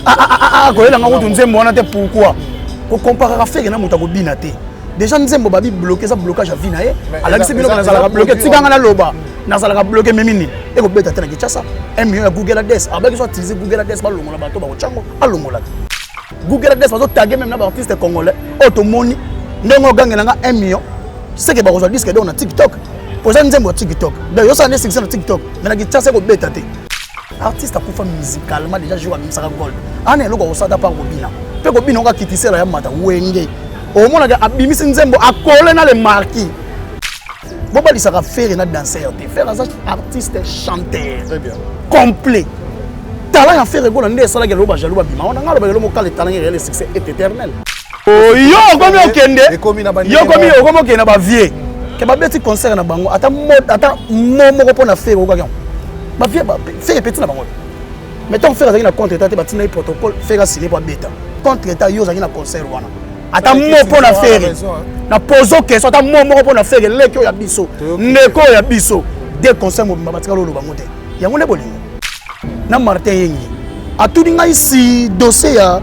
Ah, ah, ah, koyela nga kutu nzembo wana te pourquoi kokomparaka Ferre na moto akobina te déjà nzembo babi bloqué eza blocage ya vie na ye alakisi bino nazalaka bloqué tika nga naloba nazalaka bloqué memi nini ekobeta te na kinshasa 1 million ya google ads abaki so atilize google ads balongola bato bakotyango alongola te google ads bazotage meme na baartiste congolais oyo tomoni ndenge ogangela nga 1 million seke bakozwa disque d'or na tiktok po eza nzembo ya tiktok donc yosala nde succès na tiktok mais na kinshasa ekobeta te artiste akufa musicalement déjà jour abimisaka gold ana eloko akosala ta par kobina mpe kobina oka kitisela ya mata wenge omonaka abimisi nzembo akole na le marquis bobalisaka Ferre na danser te Ferre aza artiste chanteur complet talent ya Ferre Gola nde esalaki eloko bajaloux babima wana ngai alobaka eloko mokala talent ya le succès est éternel yo okomi okende yo okomi okomi okende na bavie ke babeti concert na bango ata ata mo moko mpo na Ferre okaki yango bavie Ferre epeti na bango mais ntango Ferre azalaki na contre état te batindaki protocole Ferre asine mpo abeta contre état yo ozalaki na concert wana ata mo mpo na Ferre na pozo question ata mo moko mpo na Ferre leki oyo ya biso ndeko oyo ya biso de concert mobimba batikala oloba yango te yango nde bolingo na Martin Yengi atuni ngai si dossier ya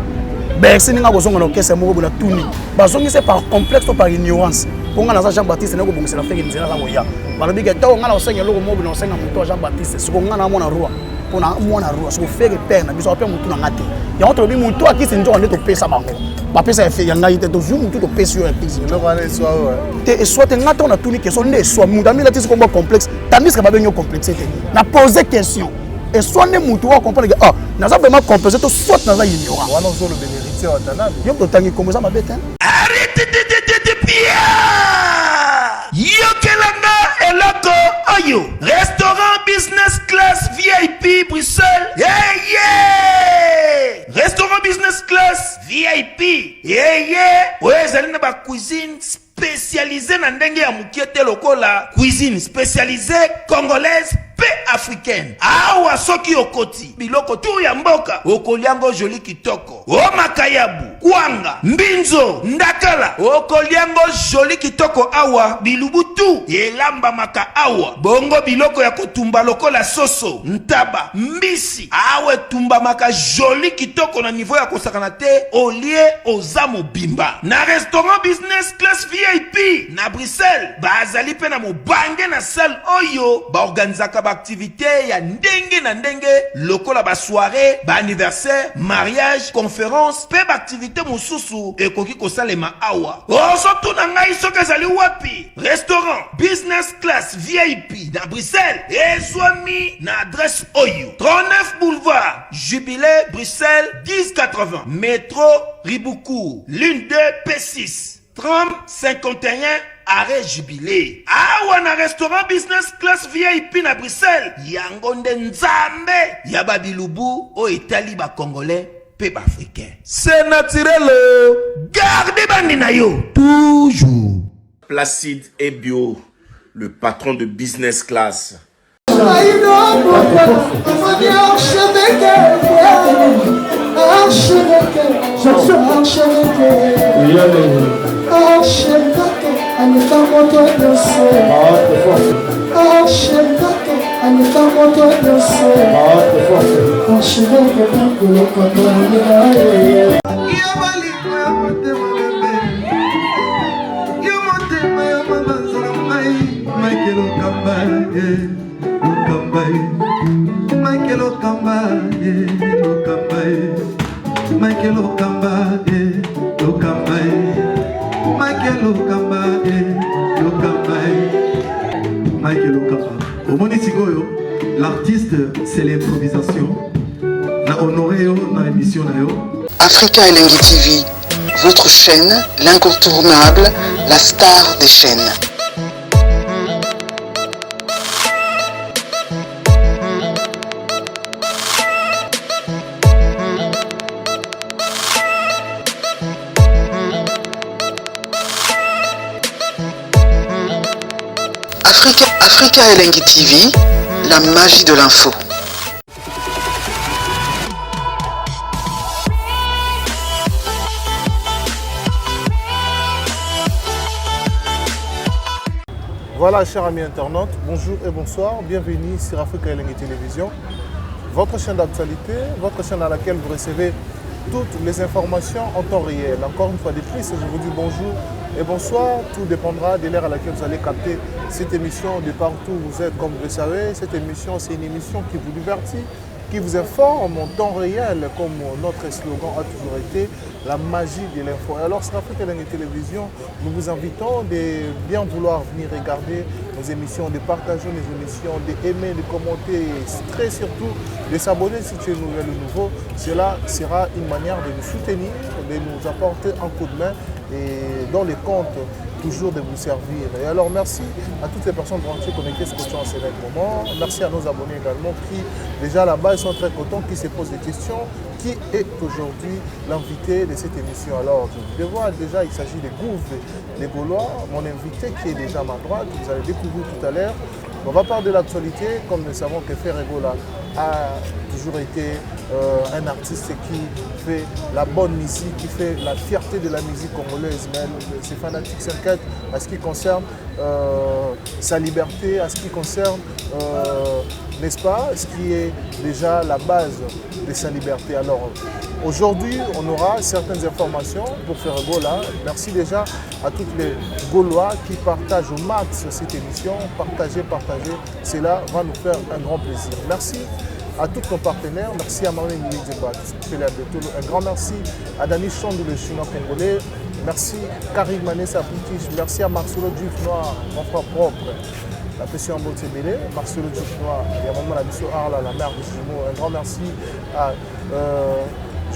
Bercy ndenge akozonga na orchestre moko boye natuni bazongisi par complexe to par ignorance mpo ngai naza Jean Baptiste naye kobongisela Ferre nzela aza koya balobi ke ntango ngai nakosenga eloko moko boye nakosenga moto ya Jean Baptiste siko ngai na mwana roi mpo na mwana roi siko Ferre père na biso ape motu na ngai te yango tolobi motu akisi nzoka nde topesa bango bapesa ya ngai te tozwi motu topesi yo ya kisi te eswa te ngai ntango natuni question nde eswa motu amilatisi kombo complexe tandis que babengi yo complexe te na pose question eswa nde motu oyo comprendre ke ah naza vraiment complexe to soit naza ignorant wana ozolobela héritier Watanabe yo totangi kombo eza mabe te yokelanga eloko oyo restaurant business class vip bruxelles yeye yeah, restaurant business class vip yeye oyo ezali na bacuisine spécialisé na ndenge ya mokie te lokola cuisine spécialisée congolaise mpe africaine awa soki okoti biloko tu ya mboka okoliango joli kitoko o makayabu kwanga mbinzo ndakala okoliango joli kitoko awa bilubu tu elambamaka awa bongo biloko ya kotumba lokola soso ntaba mbisi awa etumbamaka joli kitoko na niveau ya kosakana te olie oza mobimba na restaurant business class vip na bruxelles bazali mpe na mobange na salle oyo baorganizaka baaktivité ya ndenge na ndenge lokola basoirée baanniversaire mariage conférence mpe baaktivité mosusu ekoki kosalema awa ozotuna ngai soki ezali wapi restaurant business class vip na bruxelles ezwami na adresse oyo 39 boulevard jubilé bruxelles 1080 métro Riboucourt ligne 2 p6 tram 51 arrêt jubilé awa na restaurant business class vip na bruxelles yango nde nzambe ya babilubu oyo etali bacongolais mpe baafricain c'est naturel garde bandi na yo toujours Placide Ebio, le patron de business class. Omoni sikoyo l'artiste c'est l'improvisation na honoré yo na émission na yo Africa Elengi TV, votre chaîne, l'incontournable, la star des chaînes. Africa, Africa Elengi TV, la magie de l'info. Voilà, chers amis internautes, bonjour et bonsoir. Bienvenue sur Africa Elengi Télévision. votre chaîne d'actualité, votre chaîne à laquelle vous recevez toutes les informations en temps réel. Encore une fois de plus, je vous dis bonjour et bonsoir. Tout dépendra de l'heure à laquelle vous allez capter cette émission de partout où vous êtes. Comme vous le savez, cette émission, c'est une émission qui vous divertit, qui vous informe en temps réel, comme notre slogan a toujours été, la magie de l'info. Alors, sur Afrique Elengi Télévision, nous vous invitons de bien vouloir venir regarder nos émissions, de partager nos émissions, d'aimer, de commenter et très surtout de s'abonner si tu es nouvel ou nouveau. Cela sera une manière de nous soutenir, de nous apporter un coup de main et dans les comptes toujours de vous servir. Et alors merci à toutes les personnes branchées connectées ce en ce moment. Merci à nos abonnés également qui déjà là-bas ils sont très contents, qui se posent des questions. Qui est aujourd'hui l'invité de cette émission Alors je vous dévoile déjà, il s'agit de Gouve, les Gaulois, mon invité qui est déjà à ma droite, vous allez découvrir tout à l'heure. On va parler de l'actualité, comme nous savons que Ferre Gola a toujours été euh, un artiste qui fait la bonne musique, qui fait la fierté de la musique congolaise. Mais ses fanatiques s'inquiètent à ce qui concerne euh, sa liberté, à ce qui concerne, euh, n'est-ce pas, ce qui est déjà la base de sa liberté. Alors aujourd'hui, on aura certaines informations pour faire Gola. Merci déjà à toutes les Gaulois qui partagent au max cette émission. Partagez, partagez, cela va nous faire un grand plaisir. Merci à tous nos partenaires. Merci à Marie Un grand merci à Dani Chandou, le chinois congolais. Merci Karim Manessa British. Merci à Marcelo Diouf Noir, mon frère propre. La pression en Botebele, Marcelo Diouf Noir, et à maman la biso Arla, la mère des jumeaux. Un grand merci à euh,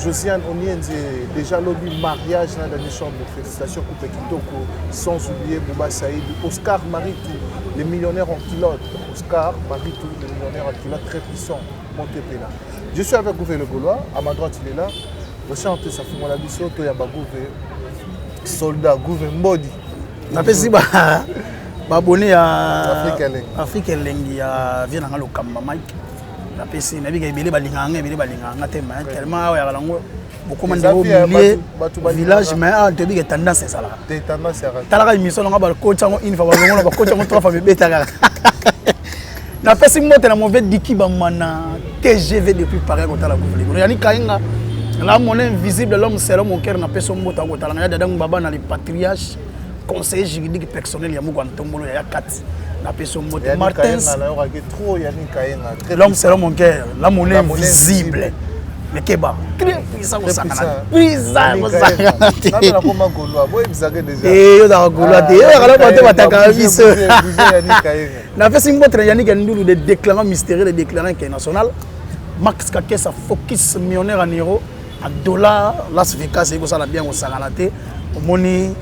Josiane Onienze, déjà lobby mariage na Dani Chambre. Félicitations Coupe Kitoko, sans oublier Bouba Saïd, Oscar Maritou, les millionnaires en culotte. Oscar Maritou, le millionnaire en culotte très puissant. Montepela. Je suis avec Gouvé le Gaulois, à ma droite il est là. Chante safungola biso toyamba Gouve soldat Gouve Mbodi. Napesi ba baabonné ya Afrique Elengi ya vie na nga Lokamba Mike. Napesi nayebika ebele balingaka nga ebele balingaka nga te mais tellement awa yaka nango bokoma ndeko milieu village mais awa toyebika tendance ezalaka talaka émission nanga bakoti yango une fois balongola bakoti yango trois fois mibetaka napesi mbote na mauvais diki bamana tgv depuis paris kotala gouvernement yani kainga la monnaie invisible l'homme selon mon cœur napesi mbote akotala nga ya dadangu baba na le patriarche conseiller juridique personnel ya moko ya ntombolo ya kati napesi mbote martins l'homme selon mon cœur la monnaie invisible mais keba très puissant kosakana puissant kosakana te eh, ozalaka gaulois te oyaka bato batakaka biso Napesi mbote na Yannick Ndulu de déclarant mystérieux de déclarant international. Max Kakesa focus millionnaire en euro à dollar Las Vegas ekosala bien kosakana te. Omoni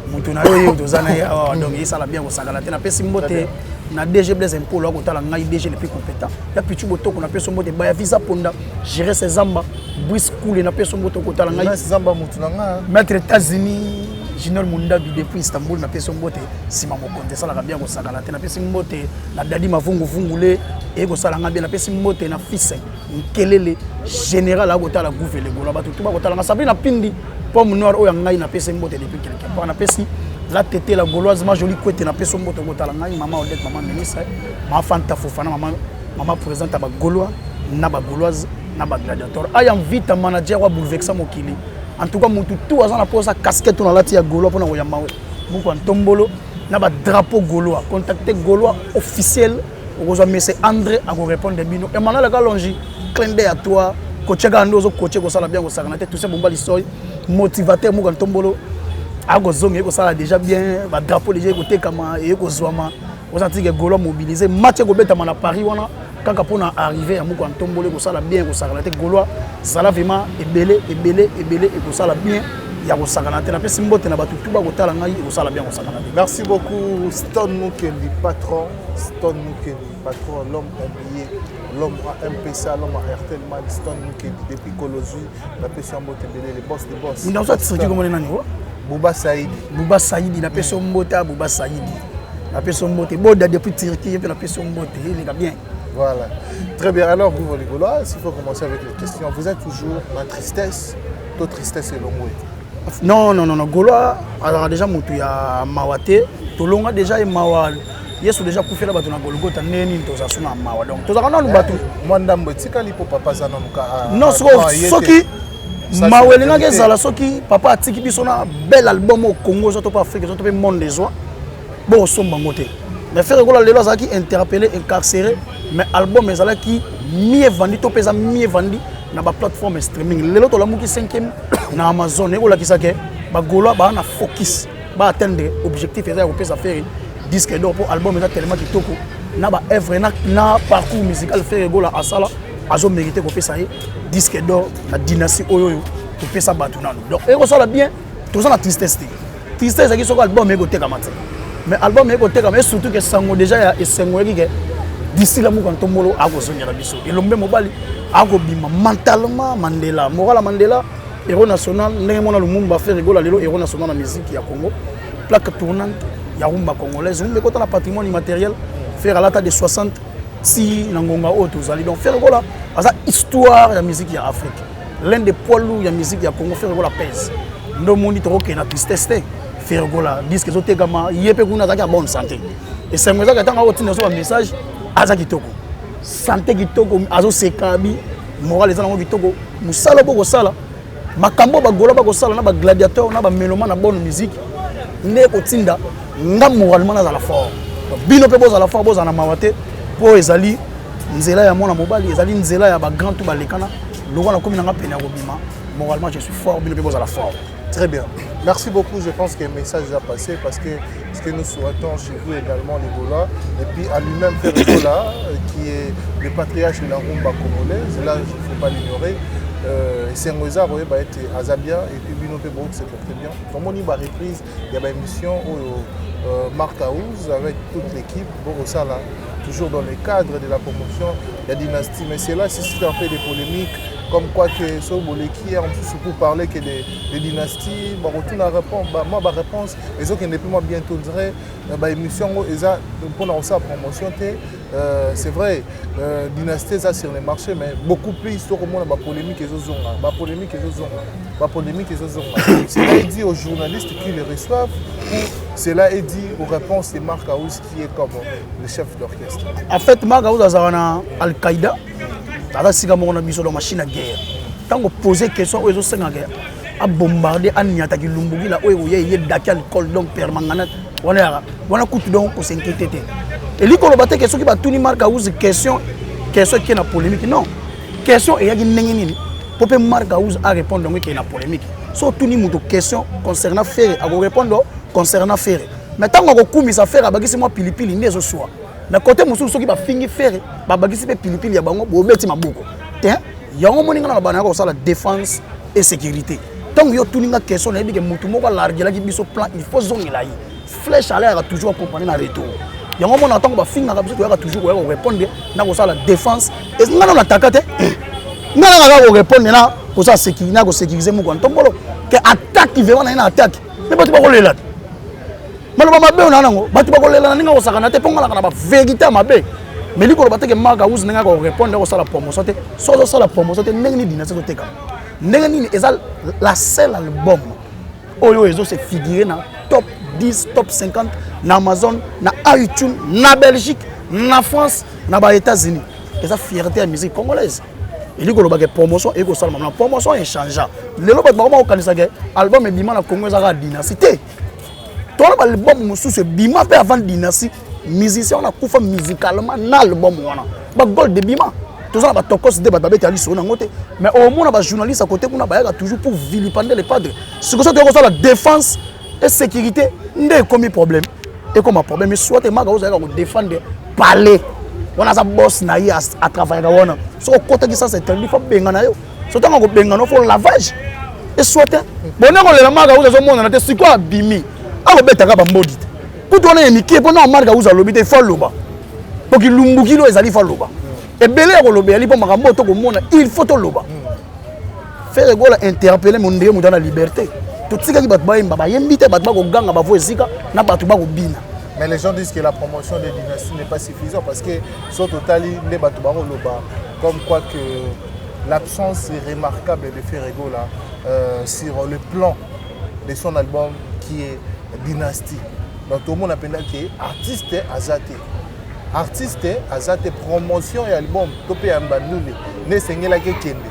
moto na yo ye toza na ye awa donc esala bien kosakana te. Napesi mbote na DG Blaise Mpolo akotala ngai DG le plus compétent. Ya Pichu Botoko napesi mbote Baya Visa Ponda, Jerese Zamba, Brice Kule napesi mbote okotala ngai. Zamba moto na ngai. Maître États-Unis Junior Mundabi depuis Istanbul napesi mbote. nsima mokonzi esalaka bien kosakana te napesi mbote na dadi mavunguvungu le eye kosala nga bien napesi mbote na fils nkelele général akotala gouve legola bato tu bakotala nga sabrina pindi pomme noire oyo ya ngai napesi mbote depuis quelque part napesi la tete la gauloise ma jolie kwete napesi mbote okotala ngai mama odette mama ministre ma fanta fofana mama mama présidente ya bagaulois na bagauloise na bagladiator ayam vita manager wa boulevexa mokili en tout cas mutu tout aza na mposa casquette oyo nalati ya gaulois mpona koyamba moko ya ntombolo na badrapeau gaulois contacte gaulois officiel okozwa mese andré akorépondre bino emmanuel kalonji clin d'œil à toi kotia kaka nde ozokotie kosala bien kosakana te toussaint bomba lisoi motivateur moko ya ntombolo akozonga ye kosala déjà bien badrapeau déjà ekotekama eye kozwama oza tike gaulois mobilise match ekobetama na paris wana kaka mpona arrive ya moko ya ntombolo ekosala bien ekosakana te gaulois zala vraiment ebele ebele ebele ekosala bien ya kosakana te napesi mbote na bato tu bakotala ngai ekosala bien kosakana te merci beaucoup stone mukendi patron stone mukendi patron l'homme habillé l'homme à mpsa l'homme à airtel man stone mukendi depuis kolozwi napesi ya mbote ebele le boss de boss ndaoza tirki komone nani o buba saidi buba saidi napesi yo mbote ya buba saidi napesi yo mbote boda depuis turquie ye mpe napesi yo mbote eleka bien Voilà. Très bien. Alors, vous, les Gaulois, s'il faut commencer avec les questions, vous êtes toujours la tristesse, to tristesse elongwe. Non, non, non, non. Gaulois, alors déjà, moto ya mawa te, tolonga déjà ye mawa. Yesu déjà akufela bato na Golgota, ndenge nini tozala so na mawa? Donc tozalaka nanu bato. Mwa ndambo etikali mpo papa aza nanu. Non, soki mawa elingaki ezala soki papa atiki biso na bel album oyo Congo ezwa to mpe Afrique ezwa to mpe monde ezwa, bokosomba yango te. Mais Ferre Gola lelo azalaki interpellé, incarcéré, mais album ezalaki mieux vendu to mpe eza mieux vendu na baplateforme streaming. Lelo tolamuki 5e na Amazon. Ekolakisa ke bagaulois baa na focus baatteindre objectif eza ya kopesa Ferre disque d'or, mpo album eza tellement kitoko na baœuvre na parcours musical Ferre Gola asala, azomérite kopesa ye disque d'or na Dynastie oyo topesa bato nano. Donc ekosala bien, toza na tristesse te. Tristesse ezalaki soki album ekotekama te, mais album ekotekama, et surtout ke sango déjà ya esengo eyaki ke d'ici la moka ntombolo akozongela biso elombe mobali, akobima mentalement Mandela, moral ya Mandela, héros national. Ndenge mona Lumumba, Ferre Gola lelo héros national na musique ya Congo, plaque tournante ya rumba congolaise. Rumba ekota na patrimoine immatériel. Ferre alata de 60 ti na ngonga oyo tozali. Donc Ferre Gola aza histoire ya musique ya Afrique, l'un des poids lourds ya musique ya Congo. Ferre Gola pèse. Nde omoni tokokende na tristesse te. Ferre Gola, disque ezotekama, ye mpe kuna azalaki ya bonne santé. Esengo ezalaki ntango akotinda so bamessage, aza kitoko, santé kitoko, azoseka bi moral eza nango kitoko. Mosala bokosala, makambo bagola bakosala na bagladiateur na bamélomane na bonne musique nde ekotinda nga moralement nazala fort. Bino mpe bozala fort, bozala na mawa te, mpo ezali nzela ya mwana mobali, ezali nzela ya bagrand tu balekana. Lokwa nakomi nanga pene ya kobima, moralement je suis fort, bino mpe bozala fort. Très bien. Merci beaucoup. Je pense que le message a passé parce que ce que nous souhaitons chez vous également, les Gaulois, et puis à lui-même Ferre Gola, qui est le patriarche de la rumba congolaise, là, il ne faut pas l'ignorer. Esengo eza koyeba ete aza bien et puis bino mpe se porte bien. Tomoni ba reprise ya baémission oyo Marc House avec toute l'équipe bokosala toujours dans le cadre de la promotion de la Dynastie. Mais cela suscite un peu des polémiques, comme quoi que so boleki mosusu pour parler que de Dynastie, bakotuna réponse, moi baréponse ezokende mpe mwa bientôt dirait baémission yango eza mpona kosala promotion te. C'est vrai, Dynastie eza sur le marché, mais beaucoup plus tokomona bapolémique ezozonga, bapolémique ezozonga, bapolémique ezozonga. Cela est dit aux journalistes qui les reçoivent ou cela est dit aux réponses de Marc House qui est comme le chef d'orchestre? En fait, Marc House azalaka na Al-Qaïda, aza sika moko na biso dans machine à guerre. Ntango pose question oyo ezosengaka abombarde, aniataki lumbukila oyo ekoya ye daki alcool, donc permanganate wana yaka wana kutu. Donc kos'inquiéter te. Elingi koloba te ke soki batuni Marc House question, question eke na polémique. Non, question eyaki ndenge nini mpo mpe Marc House arépondre yango ekei na polémique? So otuni moto question concernant Ferre, akorépondre concernant Ferre, mais ntango akokumisa Ferre, abakisi mwa pilipili nde ezoswa. Mais côté mosusu, soki bafingi Ferre, babakisi mpe pilipili ya bango, bobeti maboko te. Yango moni nga na bana kosala défense et sécurité. Ntango yo otuni nga question, nayebi ke motu moko alargelaki biso plan, il faut zongela ye flèche, alayaka toujours accompagné na retour. Yango mona ntango bafingaka biso, toyaka toujours koya korépondre na kosala défense. Nga nano nataka te, nga nanga kaka korépondre na kosala sécurité, na kosécuriser moko ya ntombolo ke attaque vraiment na ye na attaque. Me bato bakolela te, maloba mabe oyo na nango, bato bakolela na ndenge akosakana te, mpo ngalaka na bavérité ya mabe. Mais likoloba te ke Marc House ndenge akorépondre akosala promotion te. So azosala promotion te, ndenge nini Dynastie ezotekama? Ndenge nini eza la seule album oyo ezose figure na top 10, top 50 na Amazon, na iTunes, na Belgique, na France, na baÉtats-Unis? Eza fierté ya musique congolaise. Elingi koloba ke promotion eki kosalama na promotion échange. Lelo bato bakoma kokanisa ke album ebima na Congo ezaka Dynastie te. Tona baalbum mosusu ebima mpe avant Dynastie, musicien wana akufa musicalement na album wana. Bagold ebima, toza na batokos nde bato babetela lisolo nango te, mais omona bajournaliste à côté kuna bayaka toujours pour vilipender le padre. Sikoyo so toyaka kosala défense et sécurité nde ekomi problème, ekoma problème. Soit Marc ozalaka kodéfendre palais wana, aza boss na ye, atravaillaka wana. Soki okotaki sens interdit, faut benga na yo. So ntango akobenga no, faut lavage eswa te. Bone kolela Marc House azomonana te. Sikoyo abimi, akobetaka bambodi te kutu wana ya mike, mpo na Marc House alobi te, faut aloba po kilumbukilo ezali, faut aloba ebele ya koloba ezali, mpo makambo oyo tokomona, il faut toloba. Ferre Gola interpellé mondenge moto na liberté, totikaki bato bayemba, bayembi te, bato bakoganga bavo esika na bato bakobina. Mais les gens disent que la promotion des Dynasties n'est pas suffisante parce que so totali nde bato bakoloba comme quoi que l'absence est remarquable de Ferre Gola sur le plan de son album qui est Dynastie. Donc tomona mpenza ke artiste aza te, artiste aza te. Promotion ya album to mpe ya bandule nde esengelaki ekende,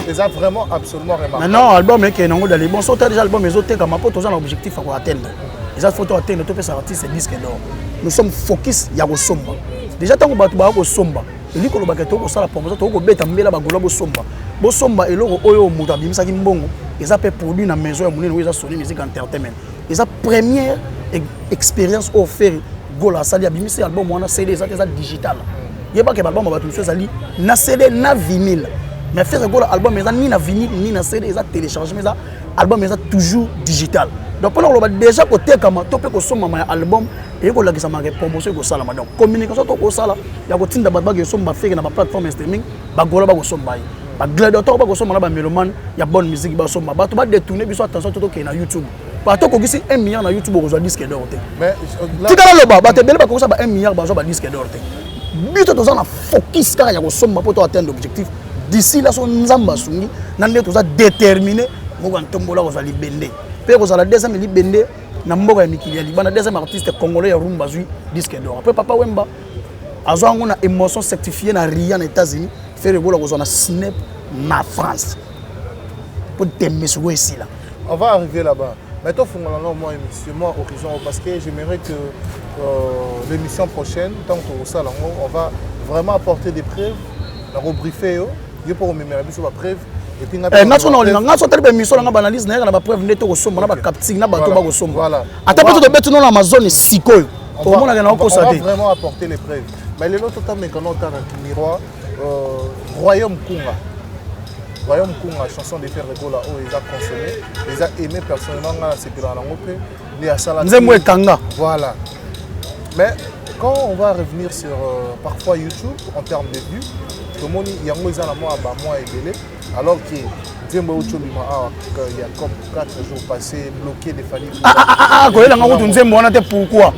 eza vraiment absolument remarquable. Maintenant album ekende yango dans les bons so déjà album ezotekama mpo toza na objectif ya koatteindre, eza faut toatteindre, topesa artiste disque d'or. Nous sommes focus ya kosomba déjà. Ntango bato baya kosomba, elingi kolobaka tokosala promotion, tokobeta mbela bagola bosomba, bosomba eloko oyo moto abimisaki mbongo. Eza mpe produit na maison ya monene oyo eza Sony Music Entertainment. Eza première expérience oyo Ferre Gola asali, abimisi album wana. CD eza te, eza digital. Yebaka baalbum ya bato mosusu ezali na CD na vinyle, mais Ferre Gola album eza ni na vinyle ni na CD, eza téléchargement, eza album eza toujours digital. Donc mpona koloba déjà kotekama to mpe kosombama ya album eye kolakisama ke promotion ekosalama. Donc communication to kosala ya kotinda bato bakesomba Ferre na baplateforme ya streaming, bagola bakosomba ye, bagladiateur bakosomba na bamélomane ya bonne musique basomba. Bato badétourne biso attention to tokende na YouTube. Bato okokisi 1 milliard na YouTube, okozwa disque d'or te. Tikala loba, bato ebele bakokisa ba 1 milliard, bazwa ba disque d'or te. Biso toza na focus kaka ya kosomba mpo to atteindre objectif d'ici là. So Nzambe asungi na nde toza déterminé moko ya ntombola kozwa libende mpe kozala deuxième libende na mboka ya mikili ya libanda, deuxième artiste congolais ya rumba azwi disque d'or après Papa Wemba. Azwa yango na émotion certifié na Ria na États-Unis. Ferre Gola kozwa na Snep na France mpo tembe sikoyo esila. On va arriver là-bas. Maintenant, fongola moi émission, moi horizon, parce que j'aimerais que l'émission prochaine, tant que ça, on va vraiment apporter des preuves, la rebriefer, yo pour me biso ba preuve. Et puis nga so na olinga nga so otali baémission nanga, baanalyse nayaka na bapreuve nde tokosomba na bacapture na bato bakosomba. Ata mpe tobeti no na Amazon sikoyo, omonaka na okosa te. Vraiment apporter les preuves. Mais lelo totameka na otala miroir, Royaume Kunga. Royaume Kunga, chanson de Ferre Gola oyo eza consommé, eza aimé. Personnellement nga nasepelaka nango mpe nde asala nzembo ekanga. Voilà. Mais quand on va revenir sur parfois YouTube en termes de vues, tomoni yango eza na mwa bamwa ebele, alors que nzembo euti obima awa il y a comme 4 jours passés, Bloqué de Fally. Koyelanga kutu nzembo wana te. Pourquoi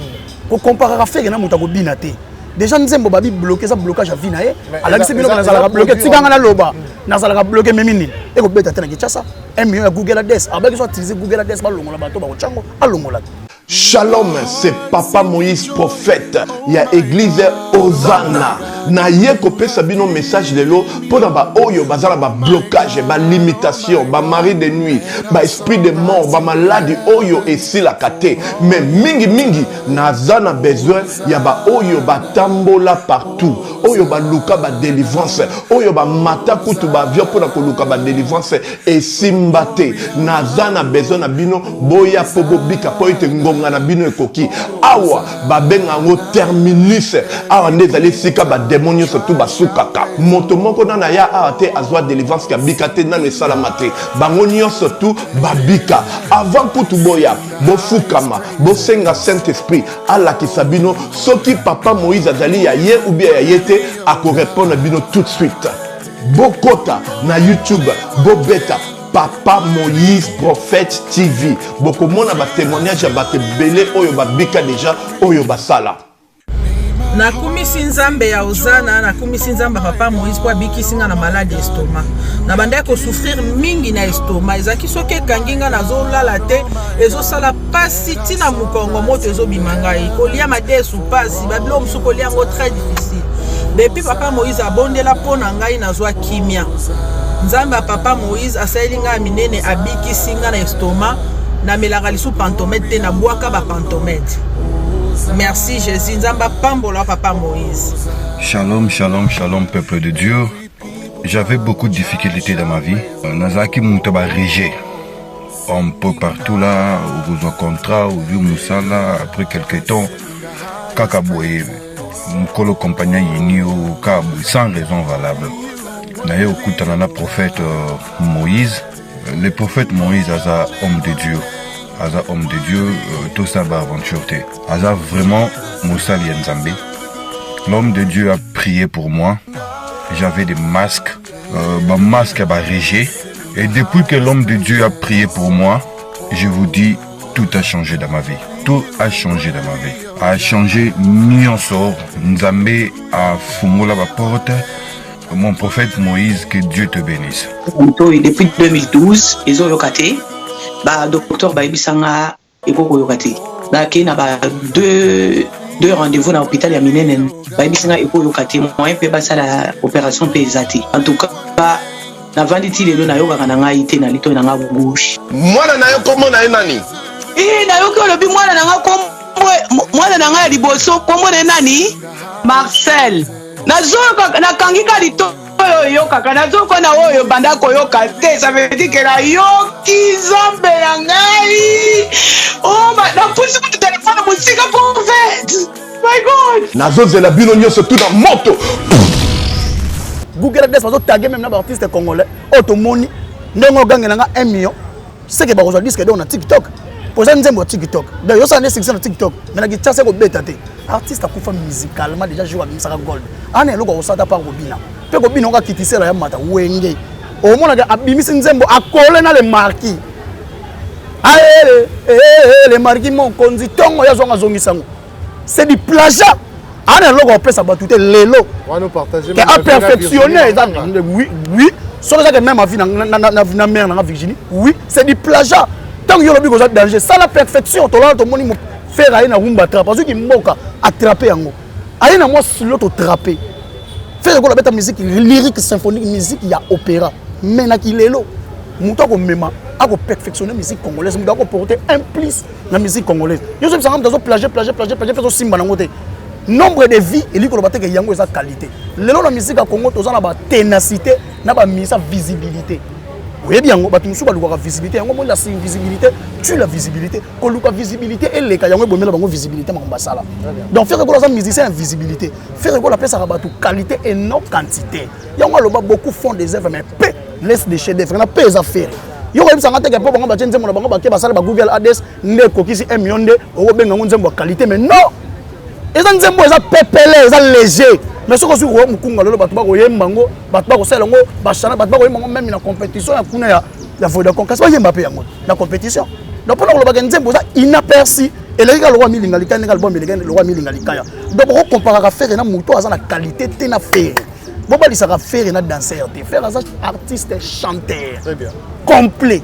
kocomparaka Ferre na moto akobina te? Déjà nzembo babi bloqué, eza blocage ya vie na ye. Alakisi bino nazalaka bloqué. Tikanga naloba, nazalaka bloqué memi nini ekobeta te na Kinshasa. 1 million ya Google Ads, abaki so atilize Google Ads, balongola bato bakotyango, alongola te. Shalom, c'est Papa Moïse prophète. Il y a église Hosanna. Na ye kopesa bino message lelo mpona ba oyo bazala ba blocage, ba limitation, ba mari de nuit, ba esprit de mort, ba maladie oyo esilaka te. Mais mingi mingi naza na besoin ya ba oyo batambola partout, oyo baluka ba délivrance, oyo bamata kutu baavion mpona koluka ba délivrance esimba te. Naza na besoin na bino, boya mpo bobika, mpo ete ngonga na bino ekoki. Awa babenga yango terminus. Awa nde ezali esika bademo nyonso tu basukaka. Moto moko nano aya awa te azwa délivrance kabika te, nano esalama te. Bango nyonso tu babika. Avant kutu boya, bofukama, bosenga Saint Esprit alakisa bino soki Papa Moïse azali ya ye ou bien ya ye te. Akorépondre bino tout de suite. Bokota na YouTube, bobeta Papa Moïse Prophète TV, bokomona batémoignage ya bato ebele oyo babika deja, oyo basala. Nakumisi Nzambe ya Ozana, nakumisi Nzambe ya Papa Moïse mpo abikisi nga na maladi estomac. Nabandaki kosouffrir mingi na estomac. Ezalaki soki ekangi nga, nazolala te, ezosala pasi ntina mokongo, moto ezobima ngai, kolia madesu pasi, babiloko mosusu kolia yango très difficile. Depuis Papa Moïse abondela mpo na ngai, nazwa kimia. Nzambe ya Papa Moïse asaleli ngai ya minene, abikisi ngai na estomac. Namelaka lisusu Pantomed te, nabwaka baPantomed. Merci Jésus, Nzambe apambola Papa Moïse. Shalom, shalom, shalom, peuple de Dieu. J'avais beaucoup de difficultés dans ma vie. Nazalaki moto ba rejet un peu partout là, okozwa contrat, ozwi mosala, après quelque temps, kaka boye, mokolo compagnie ayini yo kaka boye, sans raison valable. Naye okutana na prophète Moïse. Le prophète Moïse aza homme de Dieu. Aza homme de Dieu, tosala ba aventure te. Aza vraiment mosali ya Nzambe. L'homme de Dieu a prié pour moi. J'avais des masques, ba masque ya ba rejet. Et depuis que l'homme de Dieu a prié pour moi, je vous dis, tout a changé dans ma vie. Tout a changé dans ma vie. A changé nyonso. Nzambe afungola ba porte. Mon prophète Moïse, que Dieu te bénisse. Depuis 2012 ezoyoka te. Badocteur bayebisanga. Ekoki koyoka te. Nakei na ba deux deux rendez-vous na hôpital ya minene, bayebisi ngai ekoyoka te, moyen mpe basala opération mpe eza te. En tout cas navandi ti lelo nayokaka na ngai te na litoi na ngai gauche. Mwana na yo kombo na ye nani? Ee, nayoki olobi mwana na ngai kombo, mwana na ngai ya liboso kombo na ye nani? Marcel. Nazoyoka, nakangi ka litoi oyo oyokaka, nazoyoka na oyo banda koyoka te, ça veut dire que nayoki Nzambe na ngai. Oh, napusi kutu telefone mosika prophète. My God. Nazozela bino nyonso tu na moto. Google Ads bazo taguer même na ba artistes congolais oyo tomoni ndenge ogangela nga 1 million seke bakozwa disque d'or na TikTok po eza nzembo ya TikTok. Donc yosala nde succès na TikTok mais na Kinshasa ekobeta te. Artiste akufa musicalement déjà jour abimisaka gold ana eloko akosala ta part kobina mpe kobina oka kitisela ya mata wenge omonaka abimisi nzembo akole na le marquis aele le marquis mokonzi ntongo ya zwanga azongisa yango. C'est du plagiat. Ana eloko akopesa bato te lelo ke aperfectionne eza oui oui soki ezaka même avis na mère nanga Virginie, oui, c'est du plagiat. Ntango yo olobi koza danger, sala perfection. Tolala tomoni Ferre aye na rumba trap, azwiki mboka attrape yango, aye na mwa silo totrape. Ferre kola abeta musique lyrique symphonique, musique ya opéra, mais na kilelo moto akomema akoperfectionne musique congolaise, moto akoporte un plus na musique congolaise. Yo ozobisanga moto azo plagie plagie plagie plagie mpe azosimba nango te. Nombre de vie elingi koloba te ke yango eza qualité. Lelo na musique ya Congo toza na baténacité na bamisa visibilité. Oyebi yango, bato mosusu balukaka visibilité yango moi la visibilité tue la visibilité. Koluka visibilité eleka yango ebomela bango visibilité makambo basala. Donc Ferre Gola aza musicien ya visibilité. Ferre Gola apesaka bato qualité et non quantité. Yango aloba beaucoup font des œuvres mais peu laisse des chefs d'œuvre. Na pe eza Ferre. Yo koyebisanga te ke mpo bango batie nzembo na bango bake basala ba Google Ads nde ekokisi 1 million nde okobenga yango nzembo ya qualité. Mais non, eza nzembo eza pepele, eza léger. Mais soki ozwi koya mokunga lelo, bato bakoyemba yango, bato bakosala yango bachana, bato bakoyemba yango meme na compétition ya kuna ya Vodacom, kasi bayemba mpe yango na compétition. Donc mpona kolobaka nzembo eza inaperçu, eleki kaka lokwa milinga likaya, ndenge album eleki lokwa milinga likaya. Donc bokokomparaka Ferre na moto aza na qualité te na Ferre. Bobalisaka Ferre na danseur te. Ferre aza artiste chanteur complet.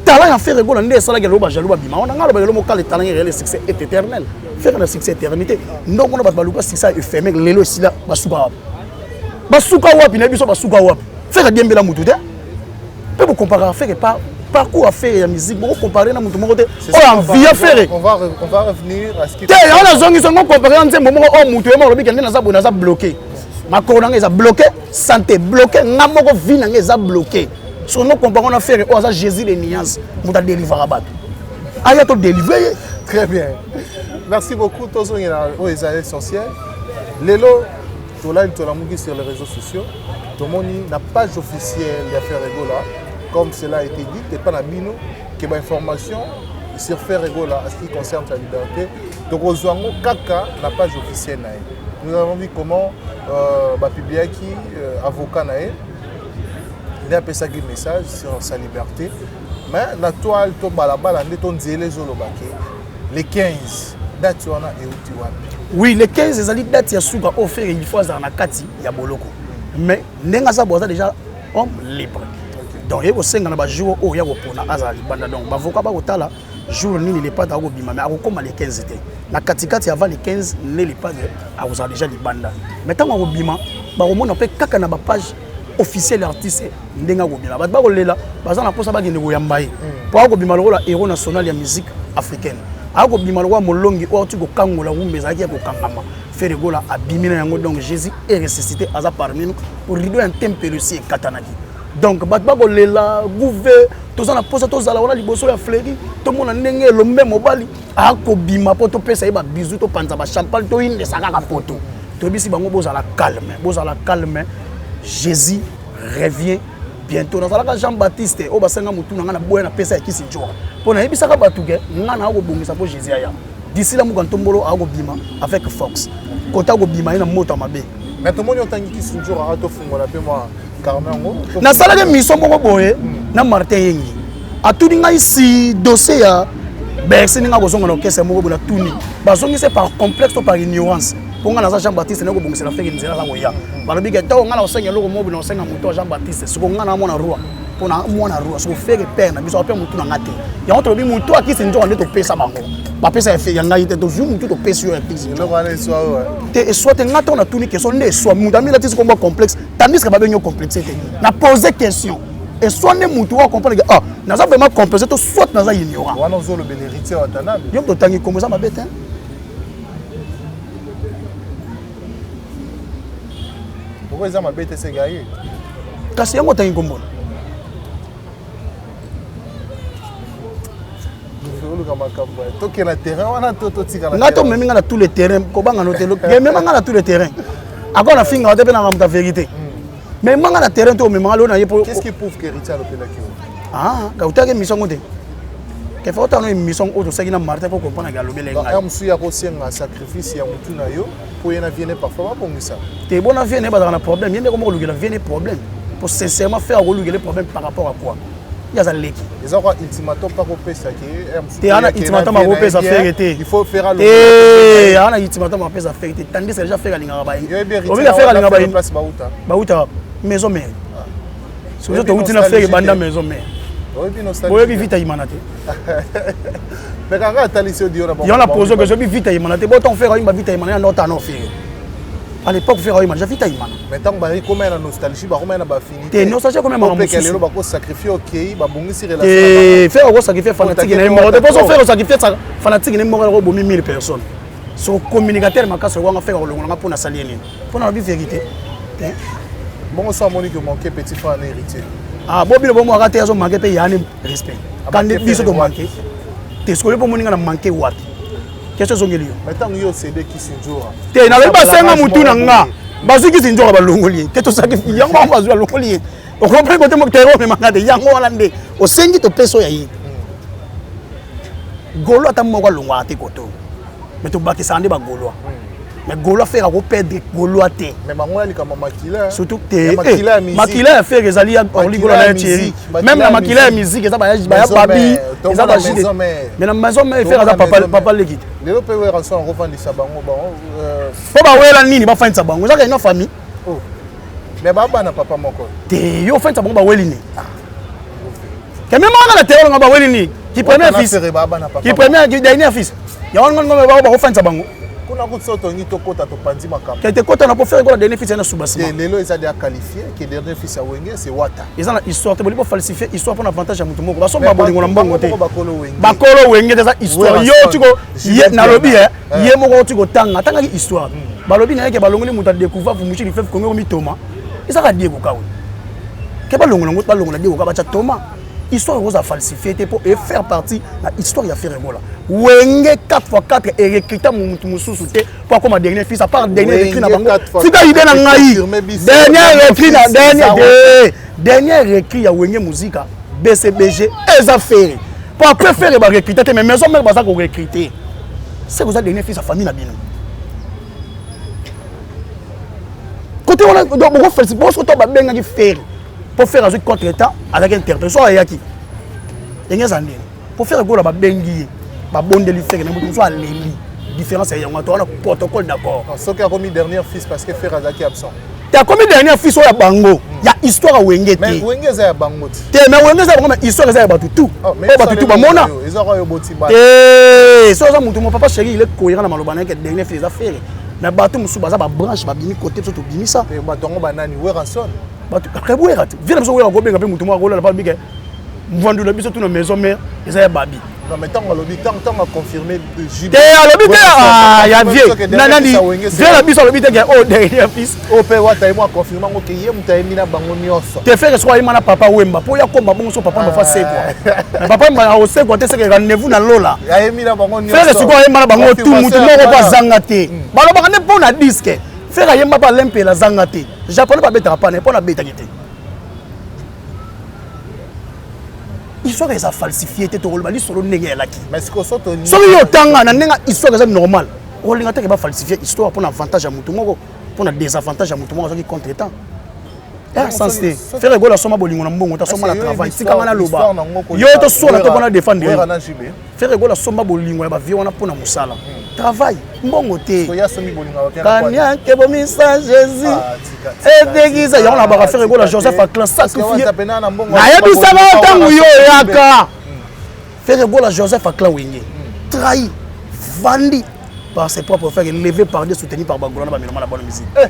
Talent ya Ferre Gola nde esalaki eloko bajaloux babima wana. Ngai alobaka eloko mokala, talent réel, succès est éternel. Ferre na succès éternité. Ndongo na bato baluka succès éphémère, lelo esila, basuka wapi? Basuka wapi? Na biso basuka wapi? Ferre adiembela mutu te. Mpe bokomparaka Ferre par parcours ya Ferre ya musique, bokocompare na mutu moko te oyo envie Ferre. On va, on va revenir à ce qui te yango nazongisi yango. Compare na nzembo moko oyo mutu ye moko alobi ke nde naza boye, naza bloqué, makolo na ngai eza bloqué, santé bloqué, nga moko vie na ngai eza bloqué. Soki ngo compare na Ferre oyo aza Jésus de nuance, moto adelivaka bato, aya to délivre ye. Très bien, merci beaucoup. Tozongela oyo eza essentiel. Lelo tolali tolamuki sur les réseaux sociaux, tomoni na page officielle ya Ferre Gola, comme cela a été dit epa na bino ke bainformation sur Ferre Gola à ce qui concerne sa liberté tokozwa yango kaka na page officielle na ye. Nous avons vu comment bapubliaki avocat na ye nde apesaki message sur sa liberté, mais na toile to balabala nde to nzela ezoloba ke le 15, date wana euti wapi? Oui, le 15 ezali date ya suka oyo Ferre il faut azala na kati ya boloko. Mais ndenge aza bo, aza déjà homme libre. Donc ye kosenga na bajour oyo ya kopona azala libanda. Donc bavoka bakotala jour nini le Padre akobima, mais akokóma le 15 te. Na katikati avant le 15 nde le Padre akozala déjà libanda. Mais ntango akobima, bakomona mpe kaka na bapage officielle artiste ndenge akobima. Bato bakolela, baza na mposa bakende koyamba ye mpo akobima lokola héros national ya musique africaine, akobima lokola molongi oyo auti kokangola rumba ezalaki ya kokangama. Ferre Gola abimi na yango. Donc Jésus est ressuscité, aza parmi nous po rideau ya ntempelo esi ekatanaki. Donc bato bakolela gouve, toza na mposa tozala wana liboso ya Fleri, tomona ndenge elombe mobali akobima mpo topesa ye babizu, topanza bachampagne, toyindesa kaka poto. Toyebisi bango bozala calme, bozala calme, Jésus revient bientôt. Nazalaka Jean Baptiste oyo basenga motu na ngai na boya napesa ya kisi njora mpo nayebisaka bato ke ngai na akobongisa mpo Jésus aya. D'ici la moka ntombolo akobima avec force kota akobima ye na moto ya mabe. Mais tomoni otangi kisi njora, atofungola mpe mwa carnet yango. Nasalaki mission moko boye na Martin Yengi, atuni ngai si dossier ya Bercy ndenge akozonga na orchestre moko boye. Natuni bazongisi par complexe to par ignorance, mpo ngai naza Jean Baptiste ndenge kobongisela Ferre nzela aza koya. Balobi ke ntango ngai na kosenga eloko moko boye, na kosenga moto ya Jean Baptiste. Siko ngai naamona roi. mpo na mwana roi soko Ferre père na biso ape motu na nga te. Yango tolobi motu akisi nzoka nde topesa bango. Bapesa ya ngai te, tozwi motu topesi yo ya kisi. Eloko wana eswa oyo. Te eswa te, nga ntango natuni question nde eswa motu amilatisi kombo complexe tandis que babengi yo complexe te. Na pose question eswa nde motu oyo comprendre que ah naza vraiment complexe to soit naza ignorant. Wana ozolobela héritier Watanabe. Yo moto otangi kombo eza mabe te. Pourquoi eza mabe te seka ye? Kasi yango otangi kombo. Oluka makambo toke na terrain wana to totikala. Nga to memi nga na tous les terrains kobanga no te. Mema nga na tous les terrains. Ako na finga te pe na mamuta vérité. Mais manga na terrain to mema nga na ye po. Qu'est-ce qui prouve que Richard opelaki yo? Ah, ka utaki émission ngo te. Ke fa otano émission oyo tosaki na Martin po comprendre ke alobela ngai. Donc mosusu ya kosenga sacrifice ya mutu na yo po ye na viene parfois babongisa. Te bona viene bazalaka na problème, ye nde koma kolukela viene problème. Po sincèrement faire kolukela problème par rapport à quoi? Ye aza leki. Eza kwa ultimatum pa kopesa ke te ana ultimatum akopesa Ferre te. Il faut faire te ana ultimatum akopesa Ferre te tandis que déjà Ferre alingaka ba obika Ferre alingaka ba place bauta. Bauta maison mère. Soki towuti na Ferre banda maison mère. Boyebi vita imana te. Mais kaka atalisi yo dio na bango. Yo na pozo que soki vita imana te boton Ferre ayimba vita imana ya nota no Ferre. À l'époque Ferre ayimba déjà vita imana. Mais tant ba koma na nostalgie ba koma na ba affinité. Te nostalgie koma makambo mosusu. Lelo bako sacrifier okei babongisi relation. Te Ferre ako sacrifier fanatique na ye moko te. Poso Ferre sacrifier fanatique na ye moko ako bomi 1000 personnes. So communicateur makasi wanga Ferre akolongola nga mpo na sali ye nini? Mpo na lobi vérité. Te. Bongo so amoni que manquer petit frère na héritier. Ah bo bino bomwaka te azo manquer mpe yani respect. Kande biso to manquer. Te sikoyo mpo moninga na manquer wapi? Question ezongeli yo. Mais ntango yo cédé Kisinjora. Te nalobi basenga mutu na nga. Bazwi Kisinjora balongoli ye. Te tosaki yango bango bazwi balongoli ye. Okomprendre kote moko terro omemanga te yango wana nde osengi topesa oyo ya ye. Golo ata moko alongwaka te koto. Mais tobakisaka nde bagolois. Mais golois Ferre akoperdre golois te. Mais bango ya likambo makila. Surtout te makila ya Ferre ezali ya Orly Gola na Thierry. Même na makila ya musique eza ba ya Babi, eza ba Jide. Mais na maison mère Ferre aza papa papa leki te. Lelo pe Werrason akofandisa bango bango. Po bawela nini bafandisa bango? Ezaka ina famille. Oh. Mais ba bana papa moko. Te yo ofandisa bango baweli nini? Keme mwana na terrain nga baweli nini? Ki premier fils. Ki premier ki dernier fils. Ya wana ngo ba bakofandisa bango. Kuna kutu soki tolingi tokota topanzi makambo. Kete kota na po Ferre Gola dernier fils ya na soubassement. Te lelo eza déjà qualifié que dernier fils ya Wenge c'est Wata. Eza na histoire te bolingo falsifier histoire pona avantage ya mutu moko. Basomba bolingo na mbongo te. Bakolo Wenge. Bakolo Wenge eza histoire. Yo tiko ye nalobi eh ye moko tiko tanga tangaki histoire. Balobi na ye ke balongoli mutu a découvert Vumushi du fleuve Congo mi Thomas. Eza ka Diego Kawe. Ke balongola ngo balongola Diego Kawe batia Thomas. Histoire ekozala falsifié te mpo e faire partie na histoire ya Ferre Gola. Wenge 4x4 e recruta mutu mosusu te mpo akoma dernier fils à part dernier recrue na bango. Tika idée na ngai. Dernier recrue na dernier dernier recrue ya Wenge Musica BCBG eza Ferre. Mpo après Ferre ba recruta te mais maison mère baza ko recruter. C'est que oza dernier fils ya famille na bino. Côté wana donc boko féliciter boko to babengaki Ferre. Po Ferre azwi contre temps azalaki interpellé so ayaki ndenge eza ndenge po Ferre Gola babengi ye babondeli Ferre na moto mosusu aleli différence ya yango to wana protocole d'accord. Soki akomi dernier fils parce que Ferre azalaki absent. Te akomi dernier fils oyo ya bango ya histoire ya Wenge te. Mais Wenge eza ya bango te. Te mais Wenge eza ya bango mais histoire eza ya bato tout. Oyo bato tout bamona. Eza oyo boti ba. Te so aza moto mo papa chéri il est cohérent na maloba na ye que dernier fils eza Ferre. Mais bato mosusu baza ba branche babimi côté biso tobimisa. Bato yango banani Werrason. Bato après Wera te. Viens na biso Wera kobenga pe moto moko akolala pa bike. Mvandu na biso tout na maison mère eza ya babi. Non mais tango alobi tango tango a confirmer JB. Te alobi te ah ya vieux. Na nani vieux na biso alobi te ke oh dernier fils. Oh pe wata ye mo a confirmer ngo ke ye moto ayembi na bango nyonso. Te Ferre soki ayemba na papa Wemba po ya komba bongo so papa Wemba fa sekwa. Mais papa Wemba akosekwa te seke rendez-vous na lola. Ayembi na bango nyonso. Ferre sikoyo ayemba na bango tout mutu moko po azanga te. Balobaka nde po na disque. Ferre ayemba pa Lempela azanga te. Japonais babetaka pa na ye po na betaki te. Histoire eza falsifié te tokoloba lisolo ndenge eyalaki. Soki yo otanga na ndenge histoire eza normal okolinga te ke bafalsifie histoire mpona avantage ya motu moko mpona désavantage ya motu moko azwaki contre temps. Sens te Ferre Gola asomba bolingo na mbongo te asomba na travail tika nga naloba yo toswana to mpona défendre yo. Ferre Gola asomba bolingo ya ba vieux wana mpo na mosala. Hmm. Travail, mbongo te. Kaniake bomisa Jésus. Ah, Edegisa yango na baka Ferre Gola Joseph Aclan sacrifié. Nayebisaka ntango yo oyaka. Hmm. Ferre Gola Joseph Aclan Wenge. Hmm. Trahi, vendu par ses propres frères, élevé par Dieu, soutenu par Bagola na ba mélomane la bonne musique. Eh,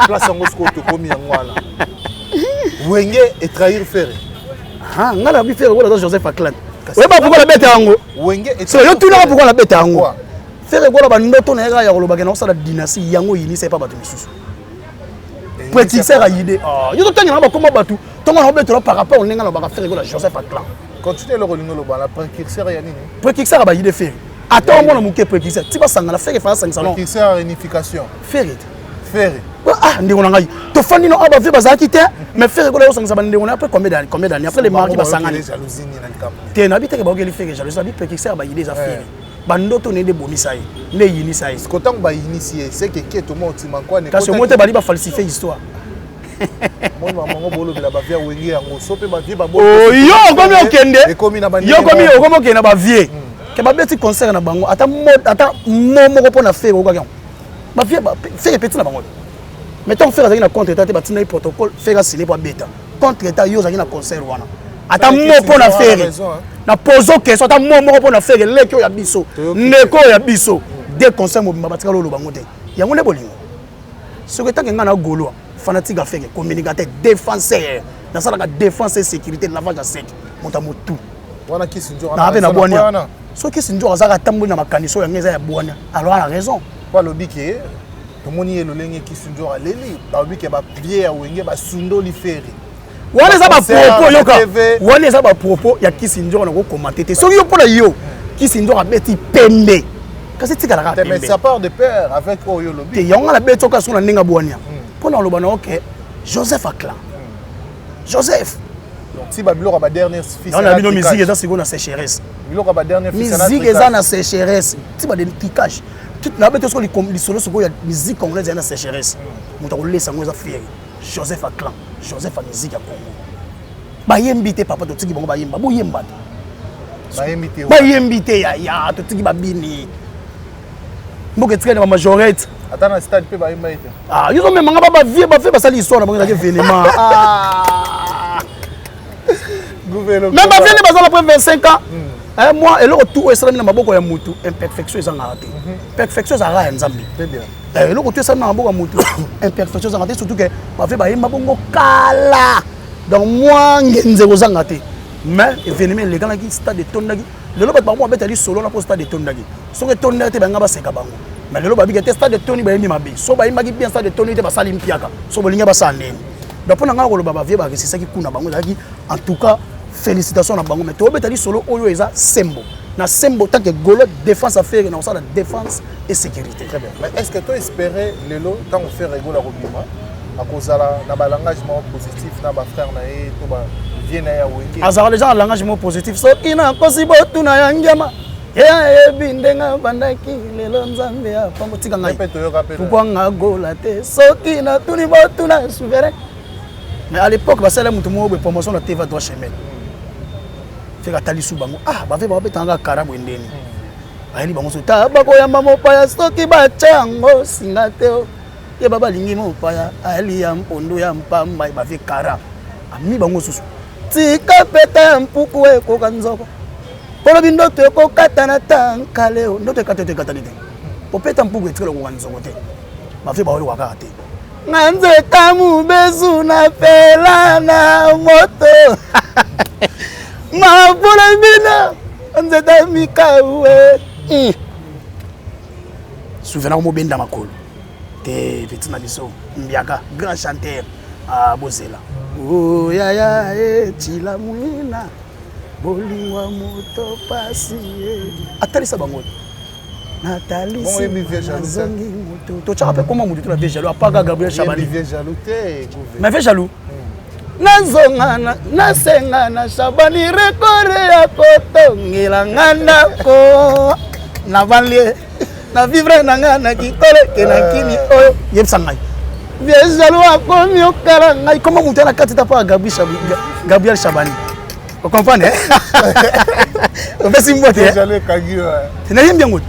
place yango sikoyo tokomi yango wana. Wenge et trahir Ferre. Ah, nga na bi Ferre Gola Joseph Aclan. Oyeba pourquoi nabeta yango? So yo tunaka pourquoi nabeta yango? Ferre Gola bandoto na ye kaka ya koloba ke nakosala dynastie yango oyinisa epa bato misusu. Prétixer ya idée. Ah, yo totangela bakoma bato ntongo na obetela par rapport ndenge alobaka Ferre Gola Joseph Aclan. Continue eloko olingi oloba na précurseur ya nini? Précurseur ya ba idée Ferre. Ata omona moke précurseur ti basangana Ferre fa asangisa non. Précurseur ya unification. Ferre. Ferre. Ah, ndeko na ngai tofandi no awa bavie bazalaki te mais Ferre Gola osangisa bandeko na après combien d'années combien d'années après les marki basangani te nabi teke baokeli Ferre jalousie nabi précurseur ba idée eza Ferre bandoto nde ebomisa ye nde eyinisa ye ntango bayinisi ye seke keto mo otima nkwane kasi omoi te bali bafalsifie histoire moni bango bolobela bavie ya wenge yango so mpe bavie oh, yo okomi okende yo okomi okomi okende na bavie hmm. ke babeti concert na bango ata mo moko mpo na Ferre okokaki yango bavie Ferre petit na bango mais ntango Ferre azalaki na contre état te batindaki protocole Ferre asine mpo abeta contre état yo ozalaki na concert wana ata mo mpo na Ferre na pozo question ata mo moko mpo na Ferre leki oyo ya biso ndeko oyo ya biso de concert mobimba batikala oloba yango te yango nde bolingo soki etanke ngai na gaulois fanatique ya Ferre communicateur défenseur nasalaka défense et sécurité lavage ya sec moto ya motu naa mpe na bwania soki sinjor azalaka atamboli na makanisi oyo yango eza ya bwania alors ana raison po alobi ke tomoni ye lolenge kisinjor aleli balobi ke baplie ya wenge basundoli Ferre wana eza bapropos yoka wana eza bapropos ya kisinjor na kokomante te soki yo mpo na yo kisinjor abeti pembe kasi etikalaka pembe ça part de père avec oyo olobi te yango nga nabeti oka soki na ndenge abwania mpo na oloba na oke Joseph Aclan Joseph ti babiloko ya badernier fils na bino musique eza sikoyo na sécheresse biloko ya badernier fils musique eza na sécheresse ti badetricage nabe te soki lisolo sikoyo ya musique congolaise eza na sécheresse moto akolesa yango eza Ferre Joseph Aclan Joseph ya musique ya Congo bayembi te papa totiki bango bayemba boyemba te bayembi te yaya totiki babini mboka etikali na bamajorete ata na stade mpe bayemba ye te ah, yo ozomema nga bavie bavie basali histoire na bango ezalaki événement ah. mais bavie nde bazala après 25 ans hmm. eh, moi eloko tout oyo esalami na maboko ya mutu imperfection ezangaka te mhm. perfection ezalaka ya nzambe eh, eloko tout esalami na maboko ya mutu imperfection ezangaka te surtout ke bavie bayemba bongo kala donc mwa ngenze kozanga te mais événement elekanaki stade etondaki lelo bato bango babeta lisolo na mpo stade etondaki soki etondaki te banga baseka bango mais lelo babika te stade etondi bayembi mabe so bayembaki bien stade etondi te basali mpiaka so bolingi basala ndeni donc mpo na ngai koloba bavie baresisaki kuna bango ezalaki en tout cas félicitation na bango mais tobeta lisolo oyo eza sembo na sembo tant que golo défense affaire na kosala défense et sécurité. Très bien. Mais est-ce que toi espérais lelo ntango Ferre Gola kobima akozala na balangage moko positif na bafrère na ye to bavie na ye ya wenge azalaka deja na langage moko positif soki nakosi botuna ya ngiama ye ayebi ndenge abandaki lelo nzambe apambo tika ngai pourkui nga gola te soki natuni botuna souverain mais à l'époque basala moto moko boye promotion na tv droit chemin feka atali su bango ah bave babetanga kara boye ndeni bayeli bango so ta bakoyamba mopaya soki batya yango singa te yeba balingi mopaya alia mpondu ya mpamba bave kara ami bango susu tika peta ya mpuku ekoka nzoko olobi ndoto ekokatana tankaleo ndoto ekata te ekatani te popeta mpuku etikala kokoka nzoko te bave baoyoka kaka te nga nzeta mobesu napela na moto mapona bino nzeta mikawe hmm. souvena komobenda makolo te petit na biso mbiaka grand chanteur ah, bozela oh, yaya etila eh, mwina bolingo ya moto pasi eh. atalisa bango natalisi nazongi moto totyaka mpe koma moto tuna vie jaloux apaka gabriel chabani mais vie jaloux hmm. nazonga nasenga na shabani rekore ya kotongela nga ndako na banlie na vivre na nga na kikoleke na kini eh. oyo yebisa ngai vie jaloux akomi okala ngai koma moto ya na kati ta mpo ya gabriel shabani. Ocomprendre opesi mbote nayembi yango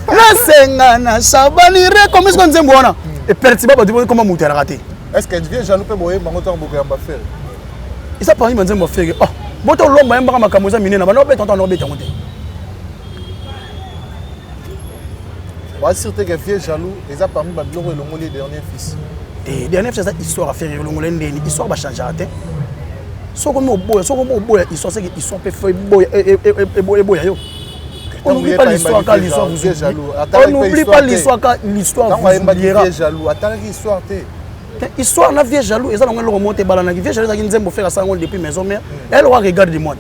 nasenga na shabani rekomi siko nzembo wana epertiba bato koma moto alaka te. Est ce que vieux jaloux mpe boyemba yango ntango bokoyamba Ferre? Eza parmi banzembo ya Ferre. Oh, bota olomba yembaka makambo eza minene, bana obeta ntango obeta yango te. Basir te ke vieux jaloux eza parmi babiloko elongoli dernier fils. Te, dernier fils eza histoire affaire elongola ndeni histoire bachangeaka te. Soki omi oboya, soki omi oboya histoire, seke histoire mpe fo eboya yo. On n'oublie pas l'histoire quand l'histoire vous oublie. On n'oublie pas l'histoire quand l'histoire vous oubliera. Jaloux atalaki histoire te. Histoire na vieux jaloux eza nango eloko moko te ebalanaki. Vieux jaloux ezalaki nzembo Ferre asala yango depuis maison mère. Eloko regarde de moi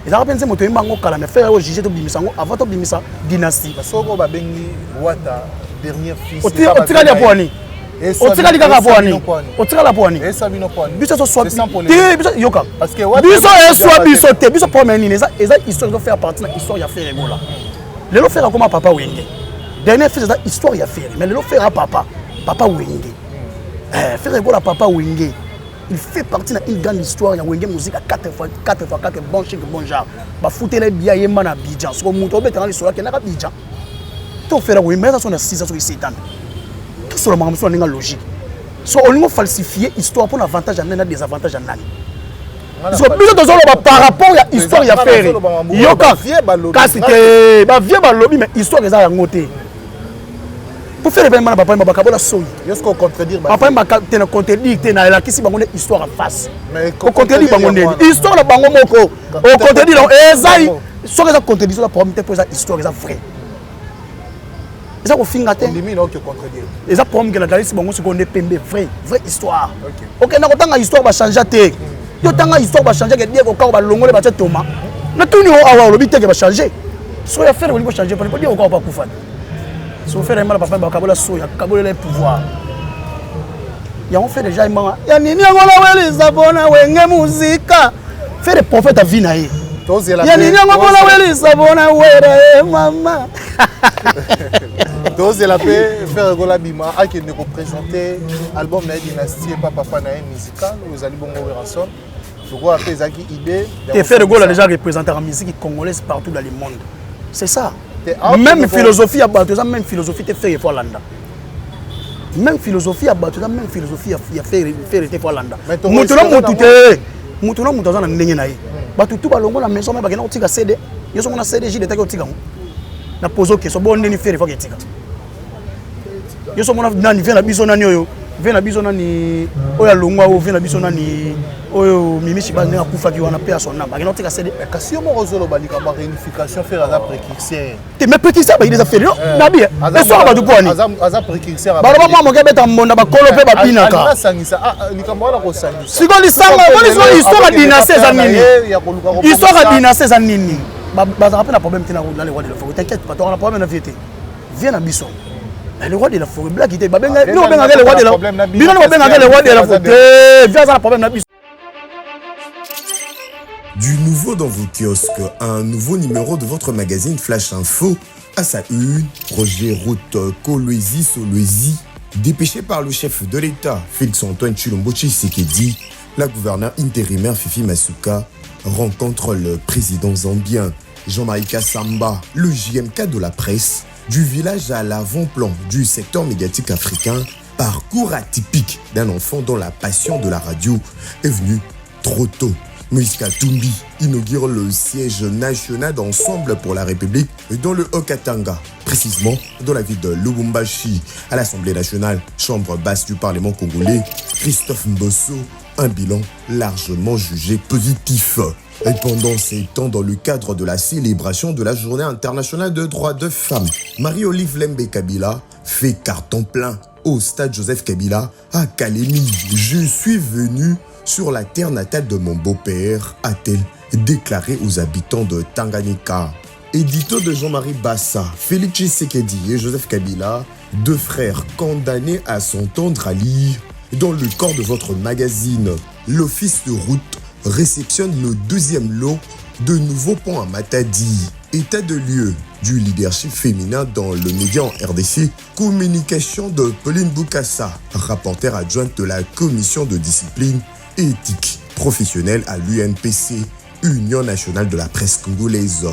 ezalaka mpe nzembo toyemba yango kala, mais Ferre oyo juge tobimisa yango avant tobimisa dynastie. Soko babengi Wata dernier fils. Otikali ya poani, otikali kaka poani, otikala poani. Biso toswa te, biso yoka, biso eswa biso te. Biso problème nini? Eza histoire ezo faire partie na histoire ya Ferre Gola. Lelo Ferre akoma papa Wenge. Dernier fils eza histoire ya Ferre, mais lelo Ferre papa papa Wenge. Ferre Gola papa Wenge, il fait partie na une grande histoire ya Wenge Musique à 4 fois 4 fois 4, bon chic bon genre. Bafutela bia yemba na Abidjan. Soko moto obetanga lisolo, akendaka Abidjan to Ferre koyemba eza so na 6 soki 7 ans. Tosola makambo so na ndenge logique. So olingo falsifier histoire mpona avantage ya nani na désavantage ya nani? So biso tozoloba par rapport ya histoire ya Ferre. Yoka kasi te, bavie balobi, mais histoire eza yango te. Po Ferre mpe mana papa bakabola soyi, papa te na contredire te, na elakisi bango nde histoire en face. Ocontredire bango ndeni histoire na bango moko ocontredire eza soki eza contradiction, eza problème te, mpo eza histoire, eza vrai, eza kofinga te, eza problème ke natalisi bango sikoyo nde pembe vrai vrai histoire. Okenda kotanga histoire, bachange te. Yo tanga histoire, bachange ke Diego Kao balongole batie Toma. Natuni o awa, olobi te ke bachange. So ya Ferre olingi bochange pone po Diego Kao bakufa te. So Ferre yembala papa bakabola so ya kabolela ye pouvoir yango. Ferre déjà yembanga ya nini yango nawelisa mpona Wenge Muzika. Ferre prophète avi na ye ya nini yango mpona welisa mpona wera ye mama. Tozela mpe Ferre Gola bima akende koprésente album na ye Dynastie epa papa na ye musical oyo ezali bongo Werrason, lokola mpe ezalaki idée. Te, Ferre Gola déjà représentera musique congolaise partout dans le monde, c'est ça. Même philosophie ya bato eza même philosophie te. Ferre fo alanda même philosophie ya bato, eza même philosophie ya Ferre te. Fo alanda moto na motu te, moto na moto aza na ndenge na ye. Bato tu balongo na maison me bakenda kotika CD nyonso mona CDJ detaki kotika yango na pose question bo ndeni Ferre faki etika nyonso mona nani vie na biso, nani oyo vie na biso, nani oyo alongwa oyo vie na biso, nani oyo Mimi Shiba ndenge akufaki wana mpe ya son âme, bakenda kotika CD. Kasi yo moko ozoloba likambo ya réunification, Ferre aza précurseur. Te, mais précurseur bayini eza Ferre na bi esoka bato mpo ani. Aza précurseur. Baloba mwa moke abeta mbonda, bakolo mpe babinaka. Asangisa likambo wana kosangisa. Sikoyo lisanga omoni, sikoyo histoire ya dynastie eza nini? Histoire ya dynastie eza nini? Bazalaka mpe na problème te na le roi de la forêt, t'inquiète pas, tokaka na problème na vie te, vie na biso. Le roi de la forêt blaki te, babenga bino, babengaka le roi de la, bino nde babengaka le roi de la forêt te. Vie aza na problème na biso. Du nouveau dans vos kiosques, un nouveau numéro de votre magazine Flash Info. À sa une, projet route Kolwezi-Solwezi, dépêché par le chef de l'État, Félix-Antoine Tshilombo Tshisekedi, la gouverneure intérimaire Fifi Masuka rencontre le président zambien Jean-Marie Kassamba, le JMK de la presse, du village à l'avant-plan du secteur médiatique africain, parcours atypique d'un enfant dont la passion de la radio est venue trop tôt. Moïse Katumbi inaugure le siège national d'Ensemble pour la République dans le Haut-Katanga, précisément dans la ville de Lubumbashi. À l'Assemblée nationale, chambre basse du Parlement congolais, Christophe Mbosso, un bilan largement jugé positif. Et pendant ces temps, dans le cadre de la célébration de la Journée internationale de droits de femmes, Marie-Olive Lembe Kabila fait carton plein au stade Joseph Kabila à Kalemi. Je suis venu sur la terre natale de mon beau-père, a-t-elle déclaré aux habitants de Tanganyika. Édito de Jean-Marie Bassa, Félix Tshisekedi et Joseph Kabila, deux frères condamnés à s'entendre à lire dans le corps de votre magazine. L'office de route réceptionne le deuxième lot de nouveaux ponts à Matadi. État de lieu du leadership féminin dans le média en RDC. Communication de Pauline Bukassa, rapporteure adjointe de la commission de discipline éthique professionnelle à l'UNPC. Union nationale de la presse congolaise.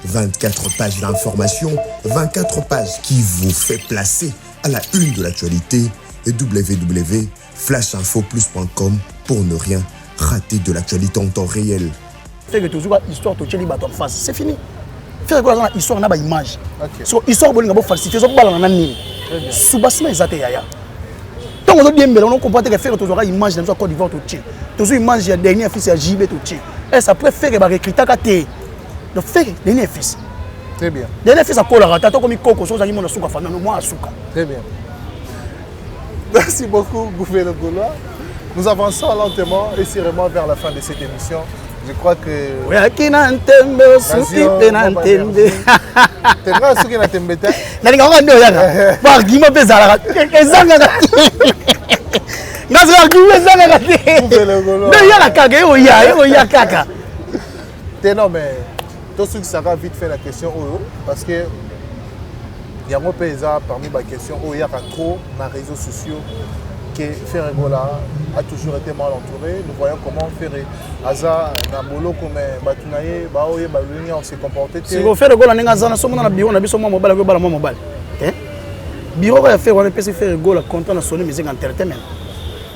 24 pages d'informations, 24 pages qui vous fait placer à la une de l'actualité et www.flashinfoplus.com pour ne rien rater de l'actualité en temps réel. Fait que toujours histoire totieli bato en face, c'est fini. Ferre Gola aza na histoire na ba image. So histoire bolinga bo falsifier ezobalana na nini? Soubassement eza te yaya. Ntango ozodiembela ono comprendre te que Ferre tozwaka image na biso ya Côte d'Ivoire totie. Tozwi image ya dernier fils ya JB totie. Est après Ferre ba recrutaka te. Donc Ferre dernier fils. Très bien. Dernier fils akolaka te atokomi koko so ozalaki mona suka famille mwa asuka. Très bien. Merci beaucoup, Gouverneur Gaulois. Nous avançons lentement et sûrement vers la fin de cette émission. Je crois que. oyaki na ntembe osuki mpe na ntembe. Tenga osuki na ntembe te. Nalingaka kaka nde oyaka. Po argument mpe ezalaka ezangaka te. Nga soki argument ezangaka te. Nde oyaka kaka ye oya ye oya kaka. Te non mais tosukisaka vite fait la question oyo parce que yango mpe eza parmi ba question oyo eyaka trop na réseaux sociaux que Ferre Gola a toujours été mal entouré. Nous voyons comment Ferre aza na boloko mais bato na ye baoyeba lolenge ya se comporter te. Siko Ferre Gola ndenge aza na somona na bureau na biso mwa mobali akoyebala mwa mobali te. Bureau ya Ferre wana epesi Ferre Gola contrat na Sony Music Entertainment.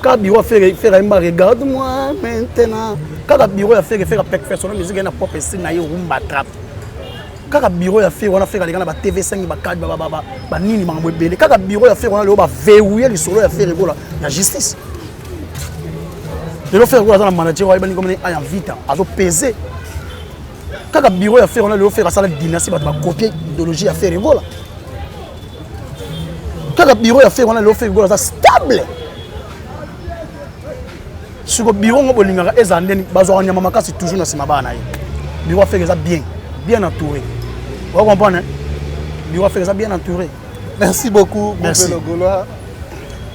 Kaka bureau ya Ferre, Ferre ayemba regarde moi maintenant. Kaka bureau ya Ferre, Ferre aperfectionne musique na propre style na ye rumba trap. Kaka bureau ya Ferre wana Ferre aleka na ba TV5 ba card ba ba ba nini makambo ebele. Kaka bureau ya Ferre wana lelo ba verrouiller lisolo ya Ferre Gola na justice. Lelo Ferre Gola aza na manager oyo ayebani komona Aya Vita azo peser. Kaka bureau ya Ferre wana lelo Ferre asala dynastie bato ba copier idéologie ya Ferre Gola. Kaka bureau ya Ferre wana lelo Ferre Gola aza stable. Siko bureau ngo bolingaka ezala ndeni bazwaka nyama makasi toujours na nsima bana na ye. Bureau ya Ferre eza bien, bien entouré. Ozo comprendre? Bureau ya Ferre eza bien entouré. Merci beaucoup, Merci. Gouvé Gaulois.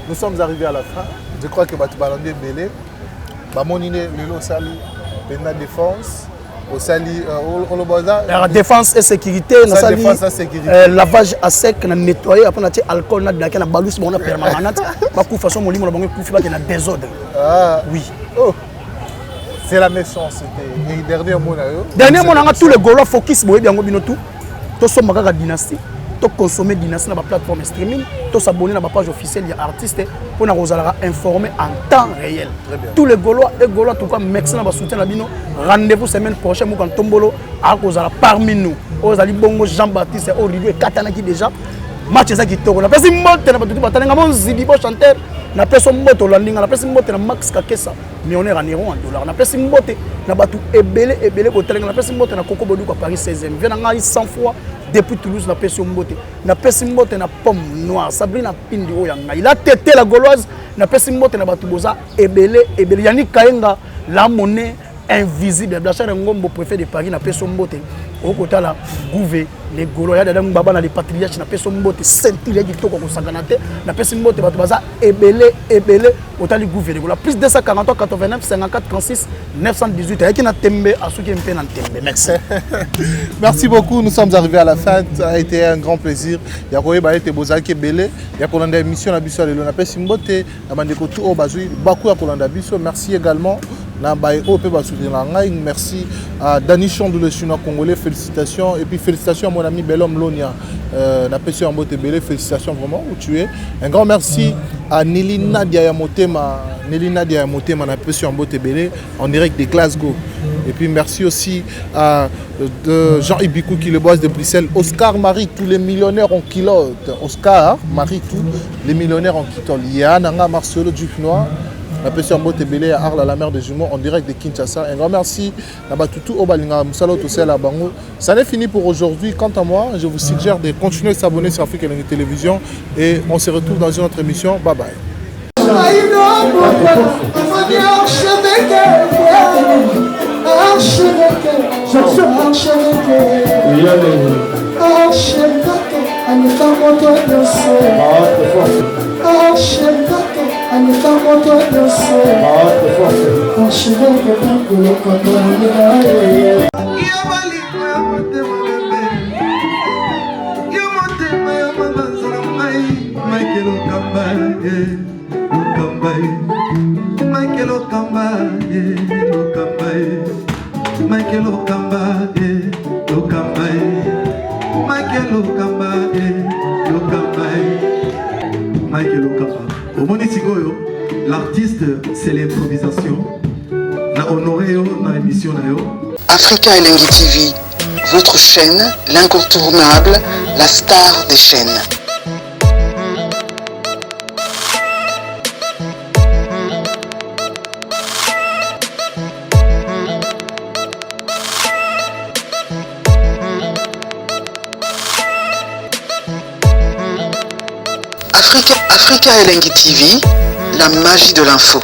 Nous sommes arrivés à la fin. Je crois que bato balandi ebele. Bamoni nde lelo osali mpenza défense. Osali oloba oza La défense et sécurité, Osali nasali défense et sécurité. lavage à sec na nettoyer après natie alcool na dake na balusi bango na permanganate bakufa so molimo na bango ekufi bakende na désordre. Ah. Oui. Oh. C'est la méchanceté. Et dernier mot na yo. Dernier mot nanga tous les Gaulois focus boyebi yango bino tout. Tosomba kaka dynastie, to consommer dynastie na ba plateforme streaming, to s'abonner na ba page officielle ya artiste pour na kozalaka informé en temps réel. Très bien. Tous les Gaulois et Gaulois en tout cas merci na ba soutien na bino. Rendez-vous semaine prochaine muka ntombolo akozala parmi nous. Oyo ezali bongo Jean-Baptiste oyo rideau ekatanaki déjà. Match eza kitoko. Napesi mbote na bato tout batalenga monzibi bo chanteur. Napesi mbote olandi nga, napesi mbote na Max Kakesa millionnaire en euros en dollars. Napesi mbote na bato ebele ebele botalenga. Napesi mbote na Coco Boduka Paris 16e. Vie na ngai 100 fois depuis Toulouse napesi yo mbote. Napesi mbote na Pomme Noire, Sabrina Pindi oyo ya ngai. La tete la Gauloise, napesi mbote na bato boza ebele ebele. Yannick Kayenga, la monnaie invisible. Blanchard Ngombo, préfet de Paris, napesi yo mbote. Okotala Gouvé les Gaulois, ya dada Mbaba na les patriarches, napesi yo mbote. Ceinture ya kitoko kosangana te. Napesi mbote bato baza ebele ebele. Otali Gouvé les Gaulois. Plus 243 89 54 36 918. Ayaki na tembe, asuki mpe na tembe. Merci. Merci beaucoup, nous sommes arrivés à la fin. Ça a été un grand plaisir. Ya koyeba ete bozalaki ebele ya kolanda émission na biso ya lelo. Napesi mbote na bandeko tu oyo bazwi baku ya kolanda biso. Merci également na baye oyo mpe basoutenir ngai. Merci à Dany Chandou, le chinois congolais. Félicitations. Et puis félicitations à mon ami Belhomme Lonia. Napesi yo mbote ebele. Félicitations vraiment où tu es. Un grand merci à Nelly Nadia ya Motema. Nelly Nadia ya Motema, napesi yo mbote ebele en direct de Glasgow. Et puis merci aussi à de Jean Ibikou qui le boss de Bruxelles, Oscar Marie, tous les millionnaires en culotte. Oscar Marie, tous les millionnaires en culotte. Yann Nanga Marcelo Dufnois, la PC en botte belé à Arles, la mer des jumeaux, en direct de Kinshasa. Un grand merci à Batutu Obalinga, Moussalo Tossel à Bango. Ça n'est fini pour aujourd'hui. Quant à moi, je vous suggère de continuer à s'abonner sur Afrique Elengi Télévision et on se retrouve dans une autre émission. Bye bye. Mike Lokamba eh, Lokamba eh. Mike Lokamba eh, Lokamba eh. Mike Lokamba. Omoni sikoyo, l'artiste c'est l'improvisation. Na honoré yo na émission na yo. Africa Elengi TV, votre chaîne, l'incontournable, la star des chaînes. Africa, Africa Elengi TV, la magie de l'info.